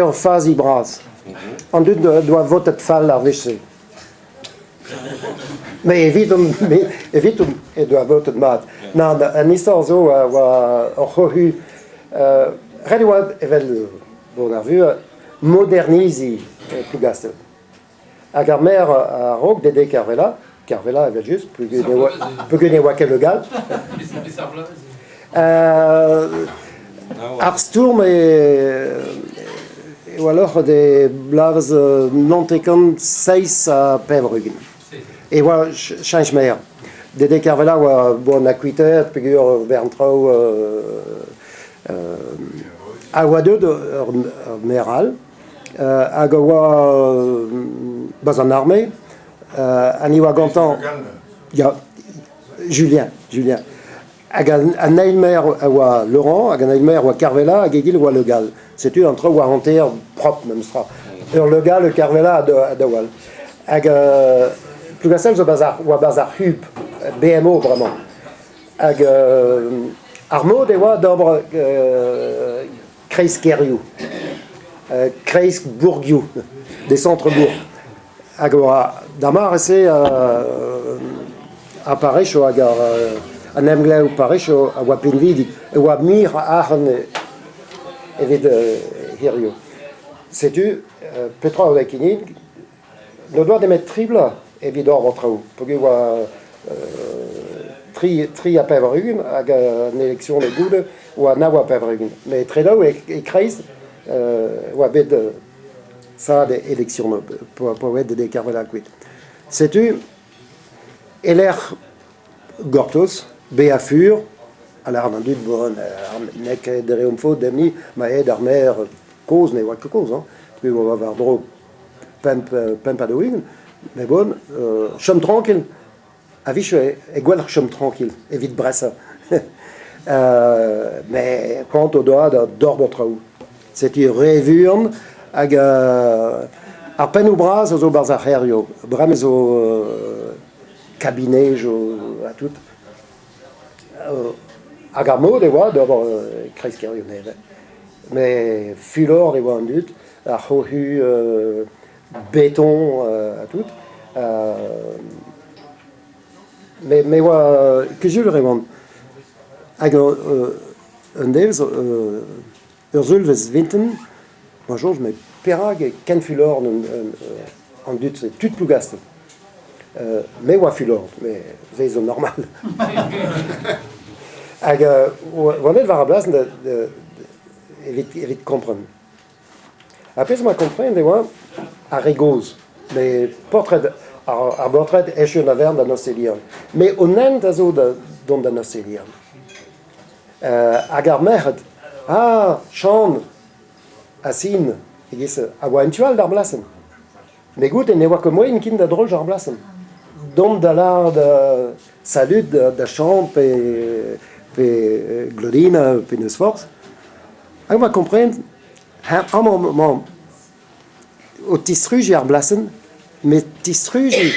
ur fazi bras. An dud doa votet fall ar wech-se. Met evidon, evidon he doa votet mat. Nann, an istor zo a oa ur c'hohu. Ret e oa, evel bon ar vuhez, moderniziñ Plougastell. Hag ar maer a-raok Dédé Kervella, Kervella evel-just, peogwir ne oa ket Le Gall. Ar stourm e oa loc'het e bloavezh 97. E oa cheñch maer. Dédé Kervella oa bon akuitaet peogwir ur bern traoù a oa deuet ur maer all. Hag a oa 'barzh an arme ha ni oa gantañ ya Julien Julien hag an eil maer a oa Laurent hag an eil maer a oa Kervella hag egile oa Le Gall. Setu an traoù oa hanter propr memestra. Ur Le Gall, ur Kervella ha daou all. Hag Plougastell zo 'barzh ar oa 'barzh ar c'hub BMO bremañ. Hag ar mod e oa d'ober kreiz-kêrioù, kreiz-bourgioù, des centres-bourgs. Hag oa d'ar mare-se ar parrezioù hag an emglev parrezioù a oa pinvidik, e oa muioc'h a arc'hant evit hiziv. Setu petra a oa kinnig, n'o doa nemet tri bloaz evit ober traoù, peogwir oa tri ha 80 hag an eleksion goude oa 89. Met etre daou e-kreiz oa bet savet eleksion pa oa aet Kervella kuit. Setu e-lec'h gortoz, bezañ fur, a lâran an dud bon n'eo ket dre hon faot demp-ni ma aet ar maer kozh ne oa ket kozh hañ, peogwir oa war-dro pemp ha 40, met bon, chom trankil. A-wechoù eo gwelloc'h chom trankil evit bresañ. Met c'hoant o doa da d'ober traoù. Setu re vuan hag ar pennoù bras a zo 'barzh ar c'hêrioù. Bremañ zo kabinejoù ha tout. Hag ar mod e oa d'ober kreiz-kêrioù nevez. Met fulor e oa an dud, ar c'hohu beton ha tout. Me oa kuzuler e oan. Hag un devezh, ur sulvezh vintin, ma soñj met perak e ken fulor an dud-se, tud Plougastell. Me oa fulor, met se zo normal. Hag oan aet war ar blasenn evit kompren. Ar pezh 'ma komprenet e oa ar re gozh, met paotred ar baotred echu an avern da Nostelian. Met an hent a zo da dont da Nostelian. Hag ar merc'hed, ah, Chann ha Sin, e-giz a oa en tu all d'ar blasenn. Met goude ne oa ket moaien ken da dreuj ar blasenn. Dont da lâret salud da Chann pe Glaodina pe n'eus forzh. Hag ma kompren, amañ emañ o tistrujiñ ar blasenn, met tistrujiñ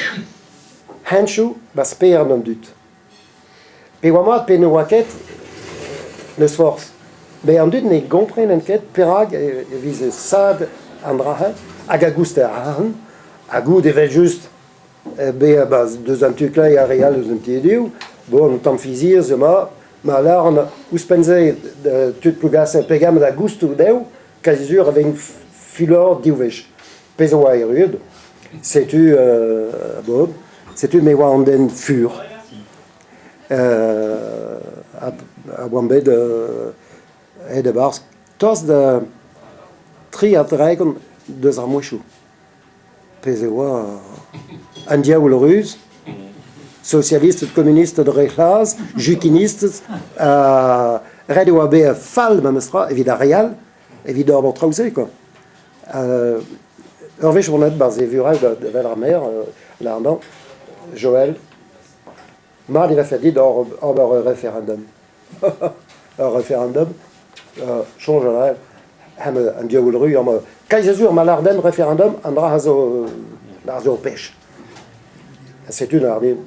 henchoù 'ba spered an dud. Pe oa mat pe ne oa ket, n'eus forzh. Met an dud ne gomprenent ket perak e veze sad an dra-se hag a gouste arc'hant, ha goude evel-just bezañ deus an tu kleiz ar re all eus an tu dehoù, bon, un tamm fiziañs emañ, ma lâran ouzhpenn-se tud Plougastell pegement a gousto dezho, kazi sur e vez fulor div wech. Pezh a oa erruet, setu bon, setu me oa an den fur. A oan bet aet e-barzh tost da 33 deus ar mouezhioù. Pezh e oa an diaoul ruz, sosialisted, komunisted re c'hlas, jukinisted, ret e oa bezañ fall memestra evit ar re all, evit ober traoù-se quoi. Ur wech on aet 'barzh e vurev da wel ar maer, lâr-mañ, Joël, mat e vefe dit ober ur referendum. Ur referendum, soñj a rae, an diaoul ruz amañ. Kaiz-Azur ma lâr den referendum, an dra a zo a zo pech. Setu lâr din,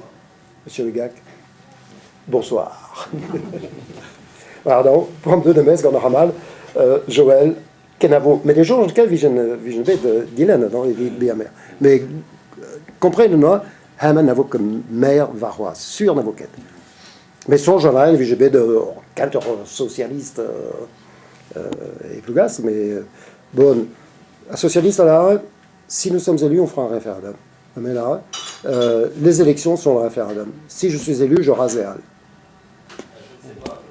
Monsieur Le Gac, bonsoir. Pardon, poan deuet em eus gant ar c'hamal, Joël. Kenavo, met e soñj ket 'vijen 'vijen bet dilennet hañ evit bezañ maer. Met komprenet 'noa hemañ na vo ket maer warc'hoazh, sur na vo ket. Met soñjal a raen e vije bet kentoc'h socialiste e Plougastel, mais bon, ar socialiste a lâre si nous sommes élus, on fera un référendum. Mais là, les élections sont le référendum. Si je suis élu, je rase les halles.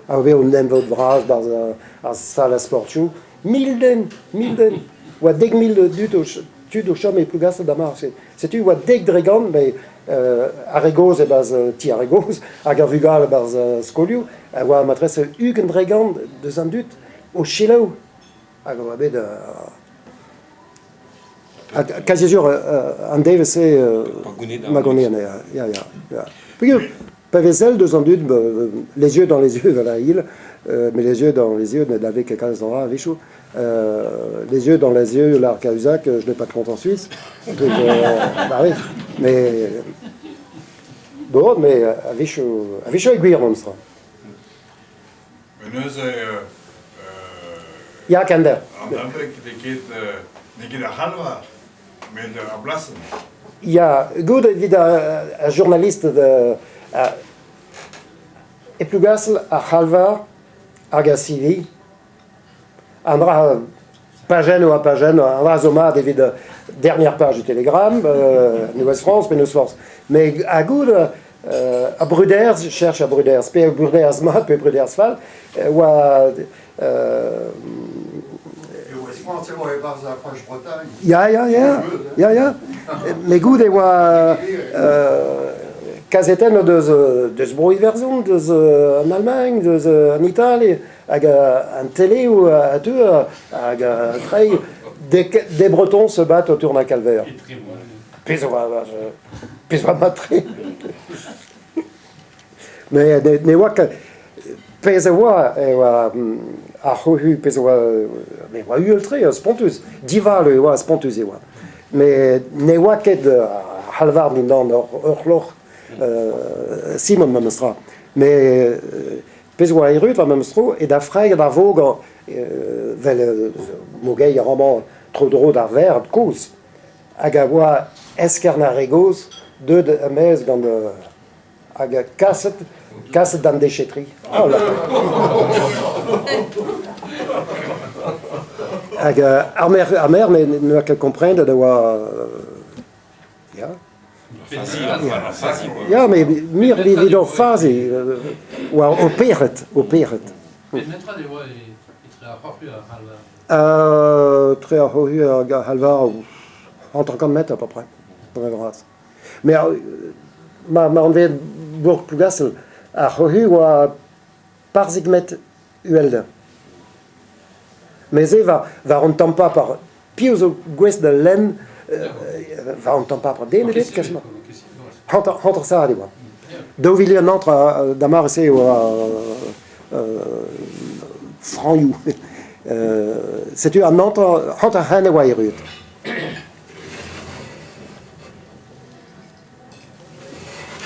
A vezo un emvod bras 'barzh ar sal a sportioù. 1000 den, 1000 den. Oa 10,000 dud o tud o chom e Plougastel da mare-se. Setu oa 10% met ar re gozh e-barzh ti ar re gozh hag ar vugale e-barzh skolioù a oa matrese 20% deus an dud o selaou hag a oa bet quasi sur an devezh-se ma gonid anezhañ. Ya, ya, ya. Peogwir pa vez sell deus an dud, les yeux dans les yeux voilà il, mais les yeux dans les yeux ne n'avait ket kalz dra a-wechoù. Les yeux dans les yeux lâr Cahuzac, je n'ai pas de compte en Suisse. Donc, bah oui, mais bon, mais a-wechoù a-wechoù eo gwir memestra. Mais neuze Ya, Kender. An abeg n'eo ket n'eo ket ar c'halvar, met ar blasenn. Ya, goût evit ar journalist e Plougastel, ar c'halvar hag ar sivi. An dra pajennoù ha pajennoù, an dra zo mat evit dernière page du Télégramme, Nouvelle-France, pe n'eus forzh. Mais ha goût ar bruderezh, cherch ar bruderezh, pe bruderezh mat pe bruderezh fall, oa France eo e-barzh ar French Bretagne. Ya, ya, ya, ya, ya. Met goude e oa kazetennoù deus, deus Bro-Iwerzhon, deus an Almagn, deus an Itali, hag an teleoù a teu hag treiñ des Bretons se battent autour d'un calvaire. Pezh oa, pezh oa mat-tre. Met ne oa ket pezh a oa e oa ar c'hohu pezh a oa e oa uhel-tre, spontus. Divalo e oa, spontus e oa. Met ne oa ket ar c'halvar dindan ur c'hloc'h Simon memes tra. Met pezh a oa erru war memes tro eo da freg da vogañ 'vel mogeier amañ tro-dro d'ar vered kozh hag a oa eskern ar re gozh deuet er-maez gant hag kaset kaset d'an déchetterie. Oh là! Hag ar maer ar maer ne oa ket komprenet a oa ya. Ya, met mir evit ur fazi oa operet, operet. Met netra ne oa etre ar c'horfu hag ar c'halvar? Etre ar c'horfu hag ar c'halvar, 50 metr à peu près, dre vras. Mais ma ma anveet bourk Plougastel, ar c'hoc'hu oa parzek metr uhelder. Met se war war an tamm paper. Piv zo gouest da lenn war an tamm paper? Den ebet kazimant. 50 e oa. 2001 da mare-se e oa frailhoù. Setu an 51 e oa erruet.